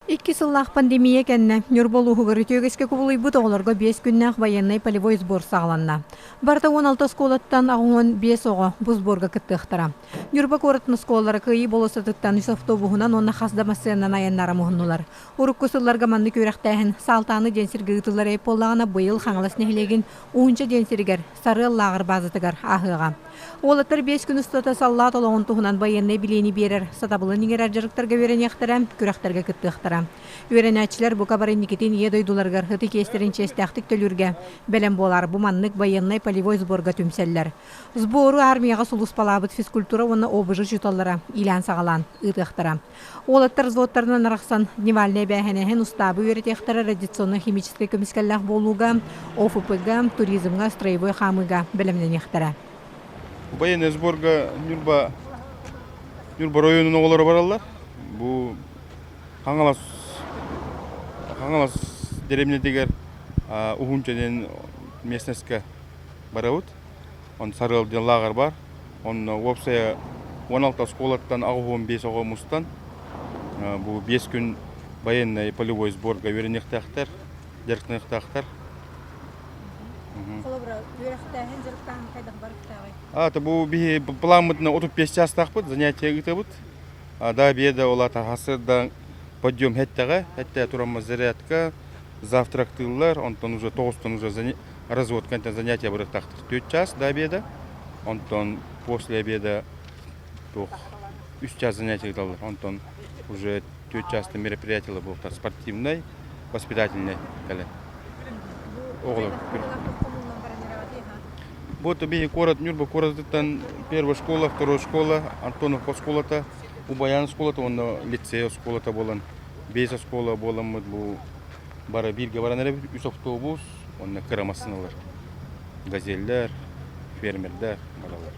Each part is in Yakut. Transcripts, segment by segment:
Икки сыллаах пандемия кэннэ Ньурба улууһугар үтүө үгэскэ кубулуйбут оҕолорго биэс күннээх военнай полевой сбор саҕаланна. Барыта 16 оскуолаттан 85 оҕо бу сборга кыттыахтара. Ньурба куоратын оскуолалара Кыайыы болуоссатыттан үс автобуһунан уонна хас да массыынанан айаннара муһуннулар. Урукку сылларга маннык үөрэхтээһин Саалтааны диэн сиргэ ыытыллар эбит буоллаҕына, быйыл Хаҥалас нэһилиэгин Уунча диэн сиригэр Сарыал лааҕыр баазатыгар ааһыаҕа. Уолаттар биэс күн устата саллаат олоҕун туһунан байыаннай билиини биэрэр, сатабылын иҥэрэр дьарыктарга үөрэниэхтэрэ, күрэхтэргэ кыттыахтара. Үөрэнээччилэр бука бары инникитин Ийэ дойдуларыгар ытык иэстэрин чиэстээхтик төлүүргэ бэлэм буолар бу маннык байыаннай полевой сборга түмсэллэр. Сбору армияҕа сулууспалаабыт физкультура уонна ОБЖ учууталлара иилээн-саҕалаан ыытыахтара. Уолаттар взводтарынан арахсан дневальнай эбээһинэһин устаабы үөрэтиэхтэрэ радиационно-химическэй көмүскэллээх буолууга, ОФП-га, туризмҥа, строевой хаамыыга бэлэмнэниэхтэрэ. Военный сборга Ньурба Ньурба оройуонун оҕолоро бараллар. Бу Хаҥалас Хаҥалас дэриэбинэтигэр Уһунча диэн местностька барабыт. Он Сарыал диэн лааҕыр бар. Онно уопсайа 16 оскуолаттан 85 оҕо мустан бу биэс күн военный полевой сборга үөрэниэхтээхтэр, дьарыктаныахтаахтар. Холобура, үөрэхтээһин, дьарыктааһын хайдах барыктааҕый? А, бу биһи планмытына 35 чаастаахпыт, занятие ыытабыт. Да обеда ол аата сарсыарда подъем хэттэҕэ, хэттэ тураммыт зарядка, завтрактыыллар, онтон уже тоҕустан уже разводка занятия барыахтаахтар. Төрт час до обеда, онтон после обеда туох үс час занятие ыыталлар. Онтон уже төрт часты мероприятиелар буолуохтар спортивнай, воспитательнай кэлэн. Оҕолор. Вот биһи куорат Ньурба куоратыттан первая школа, вторая школа, Антоновка оскуолата, Убайаан оскуолата уонна лицей оскуолата буолан, биэс оскуола буоламмыт бу бары бииргэ баран эрэбит үс автобус уонна кыра массыыналар газеллэр фермердэр бараллар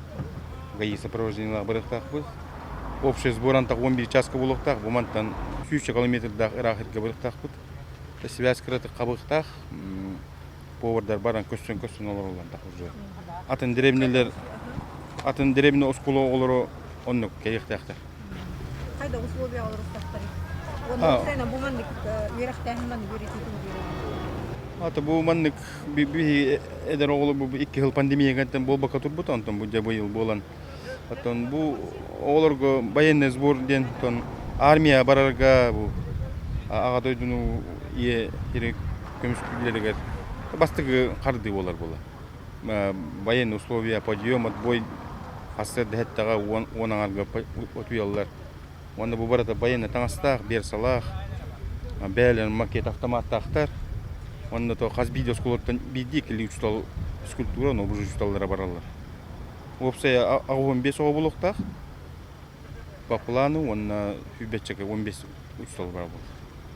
гаи сопровождениелаах барыахтаахпыт общий сбор антах 11 чааска буолуохтаах бу мантан сүүсчэ километрдаах ыраах сиргэ барыахтаахпыт связь кыратык хабыахтаах повардар баран көссөн көссөн олороллор антах уже атын деревнялар атын деревня оскуола оҕолоро оннук кэлиэхтээхтэр Хайда условия олорустахтарый? Уонна уопсайынан бу маннык үөрэхтээһин маннык үөрэтиитин биэрэр. Ата бу маннык биһи эдэр оҕолор бу икки сыл пандемияга буолбакка турбут, онтон бу дьэ быйыл буолан. Оттон бу оҕолорго военный сбор диэн тон армия барарга бу аҕа дойдуну ийэ сири көмүскүүллэригэр бастакы хардыы буолар буолар. Военные условия, подъем, отбой хасыр дэһэттэҕэ уон уон аҥарга утуйаллар. Уонна бу барыта военный таҥастаах, берсалаах, бээлэн макет автоматтаахтар. Уонна то хас биирдии оскуолаттан биирдии иккилии учуутал физкультура, но уже учууталлара бараллар. Уопсайа 85 оҕо буолуохтаах. По плану уонна сүүрбэччэкэ 15 учуутал бар буолар.